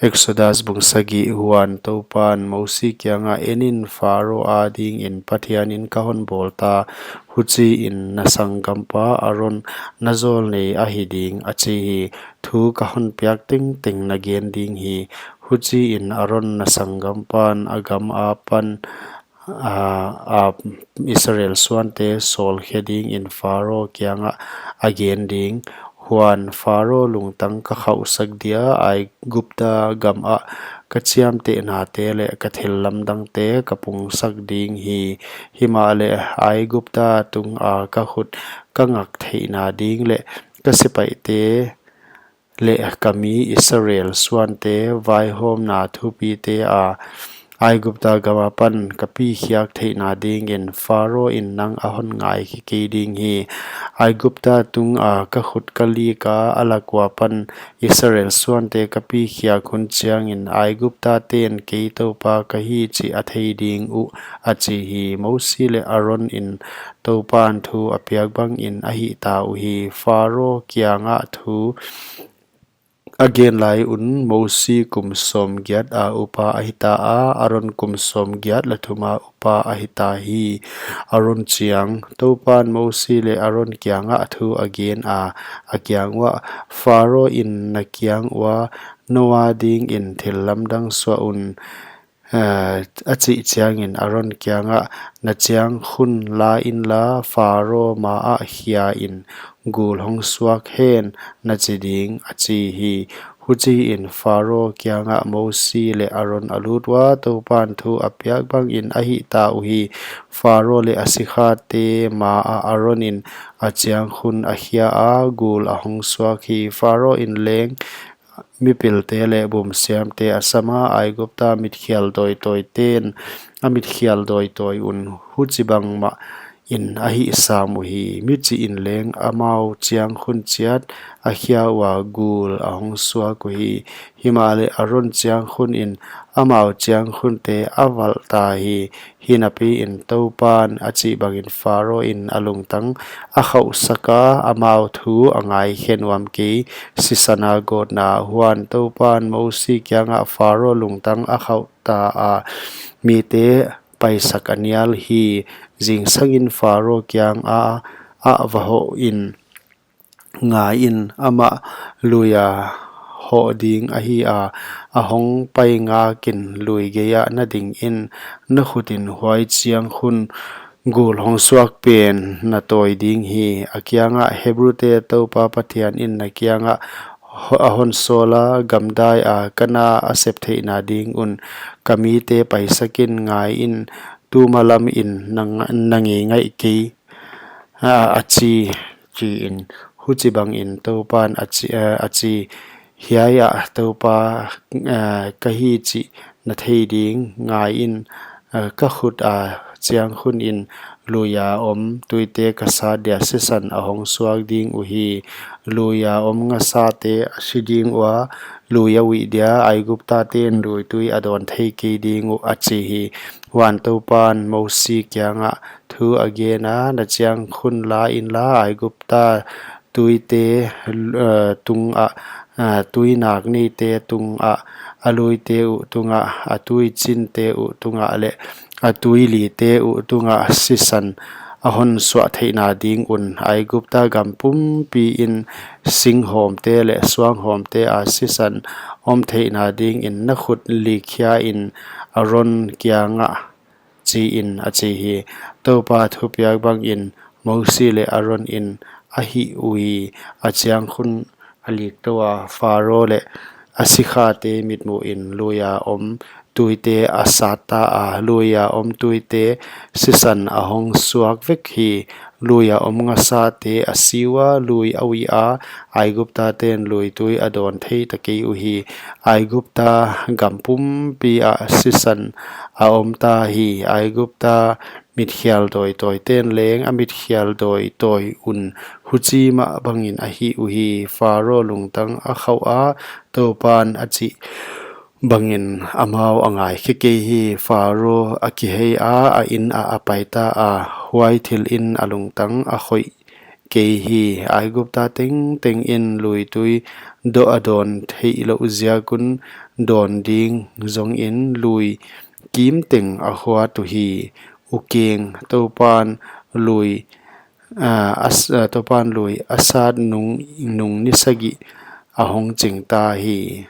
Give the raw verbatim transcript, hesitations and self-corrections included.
Exodus bung sagih. Huan Toupan Mosi kiangah, En in, Faro adingin Pathianin ka hon bawlta, huchiin na sanggampa Aron na jawlnei ahi ding, a chi hi. Thu ka hon piak tengteng na gen ding hi. Huchiin Aron na sanggampan a gam apan a, a Israel suante sawlkhe dingin Faro kiangah a gen ding. Huan Faro lungtang ka khauhsak dia, Aigupta gamah ka chiamtehnate leh ka thillamdangte ka pungsak ding hi. Himahleh Aigupta tunga ka khut ka ngak theihna ding leh ka sepaihte leh ka mi Israel suante vaihawmna thupitea Aigupta gam apan ka pikhiak theihna dingin Faro in nang a hon ngaikhe kei ding hi. Aigupta tunga ka khut ka lika a lak ua pan Israel suante ka pikhiak hun chiangin Aiguptaten kei Toupa ka hi chih a thei ding uh, a chi hi. Mosi leh Aron in Toupan thu a piak bangin a hihta uhi. Faro kiangah thu a gen lai un Mosi kum sawmgiat a upa a hita a, Aron kum sawmgiat leh thuma upa a hita hi. Aron chiang. Toupan Mosi leh Aron kiangah thu a gen a, a kiang uah, Faro in na kiang ua, Nou adingin thillamdang suah un, a chih chiangin Aron kiangah, Na chiangkhun la inla, Faro maah khia in, gul hong suak hen, na chi ding, a chi hi. Huchiin Faro kiangah Mosi leh Aron a lut ua, Toupan thu a piak bangin a hihta uhi. Faro leh a sikhate maah Aron in a chiangkhun a khia a, gul a hong suak hi. Faro in leng mipilte leh bumsiamte a sam a, Aigupta mitkhial dawitawiten a mitkhial dawitawi un huchibang mahin a hihsam uhi. Michih in leng amau chiangkhun chiat a khia ua, gul a hong suak uhi. Himahleh Aron chiangkhun in amau chiangkhunte a valhta hi. Hinapiin Toupan a chih bangin Faro in a lungtang a khauhsak a, amau thu a ngaikhe nuam kei. Sisana gawtna. Huan Toupan Mosi kiangah, Faro lungtang a khauhta a, mite paisak a nial hi. Zingsangin Faro kiangah a va hoh in, Ngaiin, amah luia hoh ding ahi a, a hong pai ngakin lui geiah na dingin, na khutin huai chiangkhun gul hong suak pen na tawi ding hi. A kiangah, Hebrute Toupa Pathian in na kiangah a hon sawla, Gamdai a ka na a sep theihna ding un ka mite paisakin, ngaiin, tuma lamin na ngeingaih kei, a chi, chiin. Huchibangin Toupan a chi, a chi, Hiaiah Toupa ka hi chih na thei ding. Ngaiin, ka khuta chiangkhunin luia om tuite ka sat dia sisan a hong suak ding uhi. Luia om ngasate a si ding ua, lui a uih dia Aiguptaten luitui a dawn thei kei ding uh, a chi hi. Huan Toupan Mosi kiangah thu a gena, Na chiangkhun la inla, Aigupta tuite tungah, tuinak neite tungah, a luite uh tungah, a tuichinte uh tungah leh a tuilite uh tungah sisan a hon suah theihna ding un, Aigupta gam pumpiin singhawmte leh suanghawmte a sisan om theihna dingin na khut lik khiain Aron kiangah chiin, a chi hi. Toupa thupiak bangin Mosi leh Aron in a hih uhi. A chiangkhun a lik toua, Faro leh a sikhate mitmuhin luia om tuite a satta a, luia om tuite sisan a hong suak vek hi. Luia om ngasate a si ua, lui a uih a, Aiguptaten luitui a dawn thei ta kei uhi. Aigupta gam pumpi ah sisan a omta hi. Aigupta mitkhial dawitawiten leng a mitkhial dawitawi un huchi mah bangin a hih uhi. Faro lungtang a khauh a, Toupan a chih bangin amau a ngaikhe kei hi. Faro a kihei a, a in ah a paita a, huai thilin a lungtang a khoih kei hi. Aigupta tengtengin luitui doh a dawn theihlouh ziak un, dawn ding zongin lui kim teng a huat uhi. Ukeng, Toupan lui, ah, as-, ah, Toupan lui a sat nung, nung ni sagih a hong chingta hi.